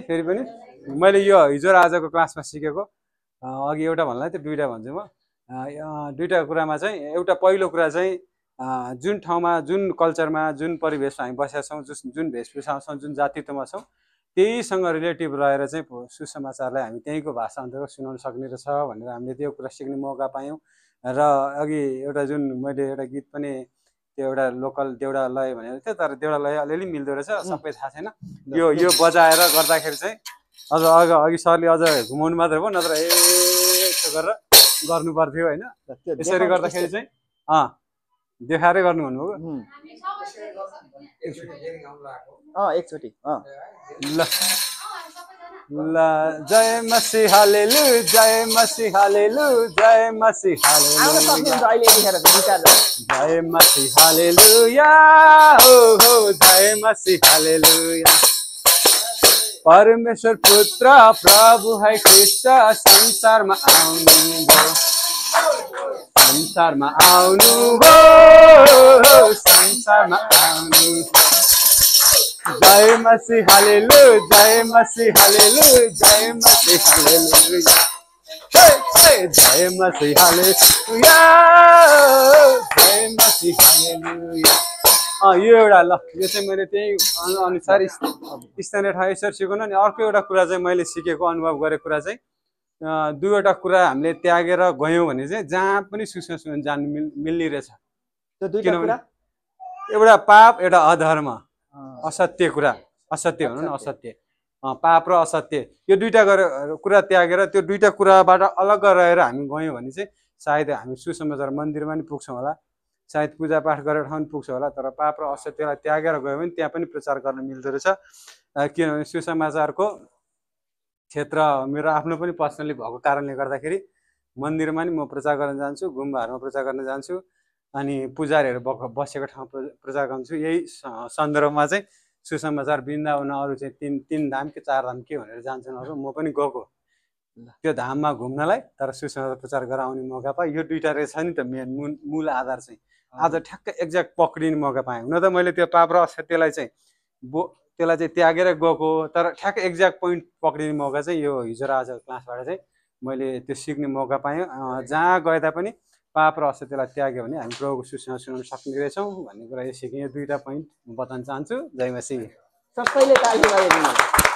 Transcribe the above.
फेरि पनि मैले यो हिजो र आजको क्लासमा सिकेको अघि एउटा भन्ला त्यो दुईटा भन्छु म दुईटा कुरामा चाहिँ एउटा पहिलो कुरा चाहिँ जुन ठाउँमा जुन कल्चरमा जुन परिवेशमा हामी बसेका छौँ जुन भेषभूषामा छौँ जुन जातित्वमा छौँ त्यहीसँग रिलेटिभ रहेर चाहिँ सुसमाचारलाई हामी त्यहीँको भाषा अन्तर्गत सुनाउन सक्ने रहेछ भनेर हामीले त्यो कुरा सिक्ने मौका पायौँ र अघि एउटा जुन मैले एउटा गीत पनि त्यो एउटा लोकल देउडा लय भनेको थियो तर देउडा लय अलिअलि मिल्दो रहेछ सबै थाहा छैन यो बजाएर गर्दाखेरि चाहिँ अझ अघि सरले अझ घुमाउनु मात्र भयो नत्र यसो गरेर गर्नु पर्थ्यो होइन यसरी गर्दाखेरि चाहिँ देखाएरै गर्नु भन्नुभयो एकचोटि ल ल जय मसी हालेलु जय मसी हालेलु जय मसी हालेलु जय मसी हालेलुया हो जय मसी हालेलुया परमेश्वर पुत्र प्रभु है ख्रीष्ट संसारमा आउनुभयो संसारमा आउनुभयो संसारमा आउनु जय मसी हालेलु जय मसी हालेलु जय मसी हालेलुया जय मसी हालेलुया जय मसी हालेलुया यो एउटा ल यो चाहिँ मैले त्यही अनुसार स्थानीय ठाउँ यसरी सिकाउनु अनि अर्को एउटा कुरा चाहिँ मैले सिकेको अनुभव गरेको कुरा चाहिँ दुईवटा कुरा हामीले त्यागेर गयौँ भने चाहिँ जहाँ पनि सुन्न जानु मिल्ने रहेछ किनभने एउटा पाप एउटा अधर्म असत्य कुरा असत्य भनौँ न असत्य पाप र असत्य यो दुईटा कुरा त्यागेर त्यो दुईटा कुराबाट अलग रहेर हामी गयौँ भने चाहिँ सायद हामी सुसमाचार मन्दिरमा पनि पुग्छौँ होला सायद पूजापाठ गरेर ठाउँ पुग्छ होला तर पाप र असत्यलाई त्यागेर गयो भने त्यहाँ पनि प्रचार गर्न मिल्दो रहेछ किनभने सुसमाचारको क्षेत्र मेरो आफ्नो पनि पर्सनली भएको कारणले गर्दाखेरि मन्दिरमा नि म प्रचार गर्न जान्छु गुम्बाहरूमा प्रचार गर्न जान्छु अनि पुजारीहरू बसेको ठाउँ प्रचार गर्छु यही सन्दर्भमा चाहिँ सुसमाचार वृन्दावन अरू चाहिँ तीन धाम कि चार धाम के भनेर जान्छन् अरू म पनि गएको त्यो धाममा घुम्नलाई तर सुसमाचार प्रचार गराउने मौका पाएँ यो दुईटा रहेछ नि त मेन मूल आधार चाहिँ आज ठ्याक्क एक्ज्याक्ट पक्रिने मौका पाएँ हुन त मैले त्यो पाप र असत्यलाई चाहिँ त्यसलाई चाहिँ त्यागेर गएको तर ठ्याक्क एक्ज्याक्ट पोइन्ट पक्रिने मौका चाहिँ यो हिजो र आज क्लासबाट चाहिँ मैले त्यो सिक्ने मौका पाएँ जहाँ गए तापनि पाप र असत्यलाई त्याग्यो भने हामी प्रभुको सुसमाचार सुनाउन सक्ने रहेछौँ भन्ने कुरा यो सिकेँ यो दुईवटा पोइन्ट म बताउन चाहन्छु जय मसी सबैले ताली बजाइदिनु